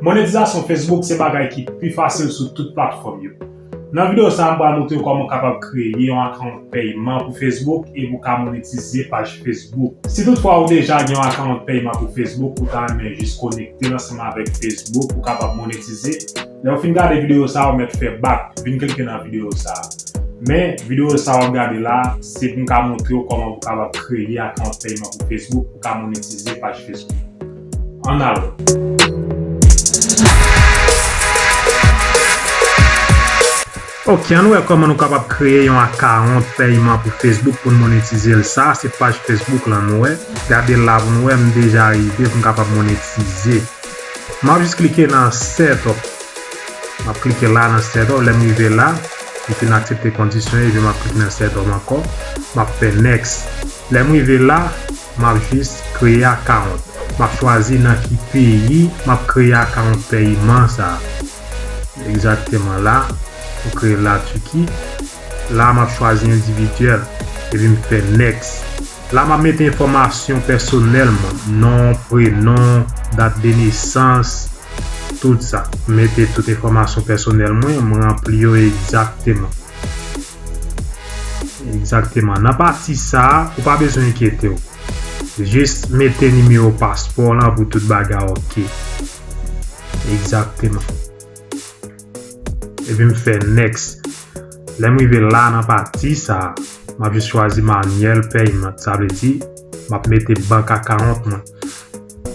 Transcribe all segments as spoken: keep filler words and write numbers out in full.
Monetizasyon Facebook se bagay ki pi fasil sou tout platfòm yo. Nan videyo sa a, m pral montre w kòman w kapab kreye yon akawont pèyman pou Facebook e pou w ka monetize paj Facebook. Si toutfwa ou deja gen yon akawont pèyman pou Facebook, ou ta renmen jis konekte l ansanm avèk Facebook pou w kapab monetize, lè w fin gade videyo sa a, ou mèt fè back, vin klike nan videyo sa a. Men, videyo sa a w ap gade la, se pou m ka montre w kòman pou w kapab kreye akawont pèyman pou Facebook pou w ka monetize paj Facebook. Ann ale. Ok, ann wè kòman nou kapab kreye yon akawont pèyman pou Facebook pou n monetize l. Sa a se paj Facebook lan, nou wè. Gade l la pou nou wè, m deja rive pou m kapab monetize. M ap jis klike nan setup. M ap klike la nan setup. Lè m rive la, m fin aksepte kondisyon yo, epi m ap klike nan setup ankò. M ap fè next. Lè m rive la, m ap jis kreye akawont. M ap chwazi nan ki peyi m ap kreye akawont pèyman sa a. Egzakteman la, m kreye la Turquie. La, m ap chwazi endividyèl, epi m fè next. La, m ap mete enfòmasyon pèsonèl mwen, non, prenon, dat de nesans, tout sa. M mete tout enfòmasyon pèsonèl mwen, m ranpli yo egzakteman. Egzakteman. Nan pati sa a, ou pa bezwen enkyete w. Jis mete nimewo paspò w lan pou tout bagay ok. Egzakteman. Epi m fè next. Lè m rive la nan pati sa a, m ap jis chwazi manyèl pèyman. Sa vle di, m ap mete bank akawont mwen.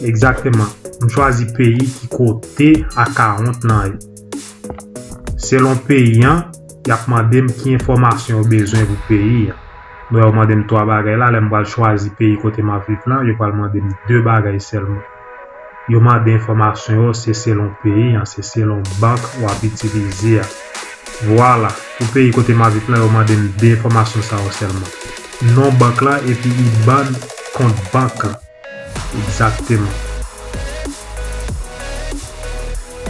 Egzakteman. M chwazi peyi ki kote akawont lan ye. Selon peyi an, y ap mande m ki enfòmasyon yo bezwen pou peyi an. Nou wè yo mande m twa bagay la, lè m pral chwazi peyi kote m ap viv lan, yo pral mande m de bagay sèlman. Yo mande enfòmasyon yo, se selon peyi an, se selon bank w ap itilize a. Vwala, pou peyi kote m ap viv lan, yo mande m de enfòmasyon sa yo sèlman. Non bank lan epi IBAN kont bank lan. Egzakteman.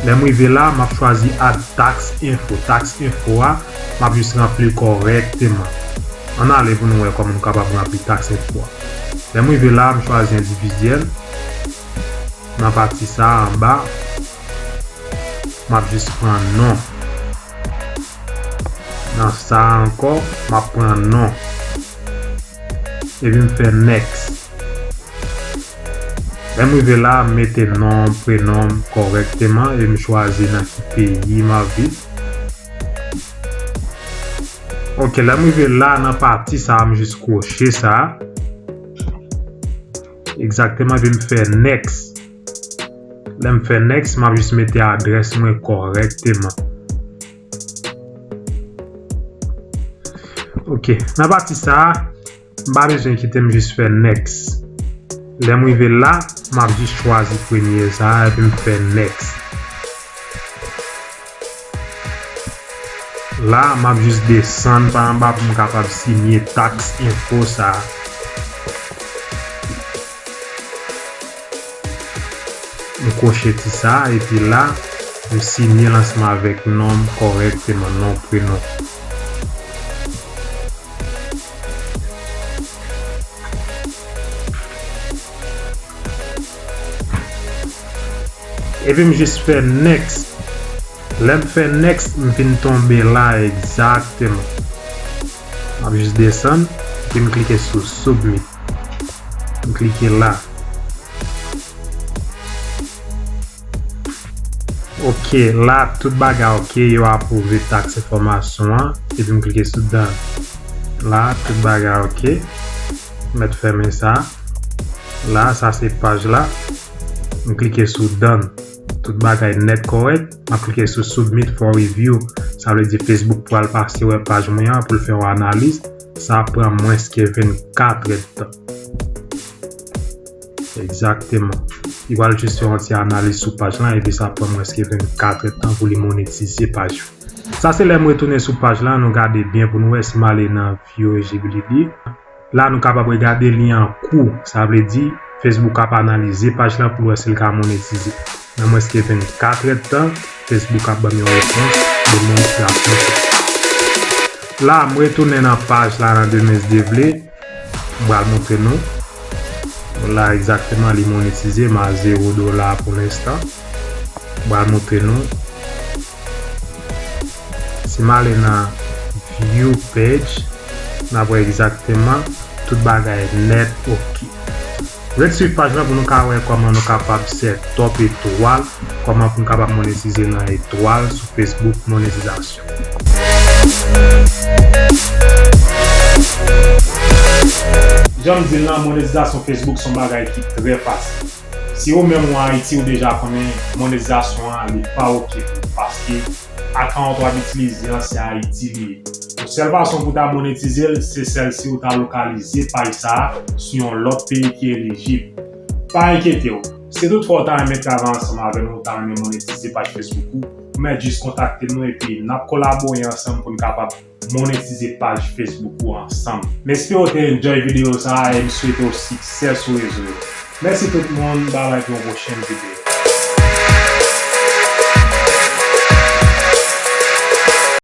Lè m rive la, m ap chwazi add tax info. Tax info a, m ap jis ranpli l kòrèkteman. Ann ale pou nou wè kòman nou kapab ranpli tax info a. Lè m rive la, m chwazi endividyèl. Nan pati sa a anba, m ap jis pran non. Nan sa a ankò, m ap pran non. Epi m fè next. Lè m rive la, m mete non m, prenon m kòrèkteman e m chwazi nan ki peyi m ap viv. Ok, lè m rive la nan pati sa a, m jis kwoche sa a. Egzakteman, epi m fè next. Lè m fè next, m ap jis mete adrès mwen kòrèkteman. Ok, nan pati sa a, m pa bezwen enkyete m, jis fè next. Lè m rive la, m ap jis chwazi premye sa a epi m fè next. La, m ap jis desann pa anba pou m kapab sinye tax info sa a. M kwoche ti sa a, epi la, m sinye l ansanm avèk non m kòrèkteman, non, prenon. Epi m jis fè next. Lè m fè next, m vin tonbe la egzakteman. M ap jis desann, epi m klike sou submit. M klike la. Ok, la tout bagay ok, yo apwouve tax enfòmasyon an, epi m klike sou done. La, tout bagay ok. M mèt fèmen sa. La, sa se paj la. M klike sou done. Tout bagay nèt kòrèk. M ap klike sou submit for review. Sa vle di Facebook pral pase wè paj mwen an pou l fè yon analiz. Sa ap pran mwens ke vennkat èdtan. Egzakteman. Li pral jis fè yon ti analiz sou paj lan, epi sa ap pran mwens ke vennkat èdtan pou li monetize paj ou. Sa se lè m retounen sou paj lan, nou gade byen pou nou wè si m ale nan View Eligibility. La, nou kapab regade li an kou. Sa vle di, Facebook ap analize paj lan pou l wè si l ka monetize. Nan mwens ke vennkat èdtan, Facebook ap ban m yon repons de monetizasyon sa. La, m retounen nan paj la nan demen si Dye vle. M pral montre nou. La, egzakteman, li monetize, m a zewo dola pou lenstan. M pral montre nou. Si m ale nan view page, n ap wè egzakteman tout bagay nèt oke. Ret swiv paj la pou nou ka wè kòman nou kapab set up etwal, kòman pou nou kapab monetize nan etwal sou Facebook, monetizasyon. Jan m di l lan, monetizasyon Facebook se yon bagay ki trè fasil. Si ou menm ou Ayiti, ou deja konnen monetizasyon an, li pa oke pou ou, paske akan w t ap itilize an, se Ayiti li ye. Yon sèl fason pou w ta monetize l, se sèl si ou ta lokalize paj sa a sou yon lòt peyi ki elijib. Pa enkyete w, si toutfwa w ta renmen travay ansanm avè nou, ou ta renmen monetize paj Facebook ou, ou mèt jis kontakte nou epi n ap kolabore ansanm pou n kapab monetize paj Facebook ou ansanm. M espere w te enjoy videyo sa a e m swete w siksè sou rezo yo. Mèsi tout moun, bye bye pou yon pwochèn videyo.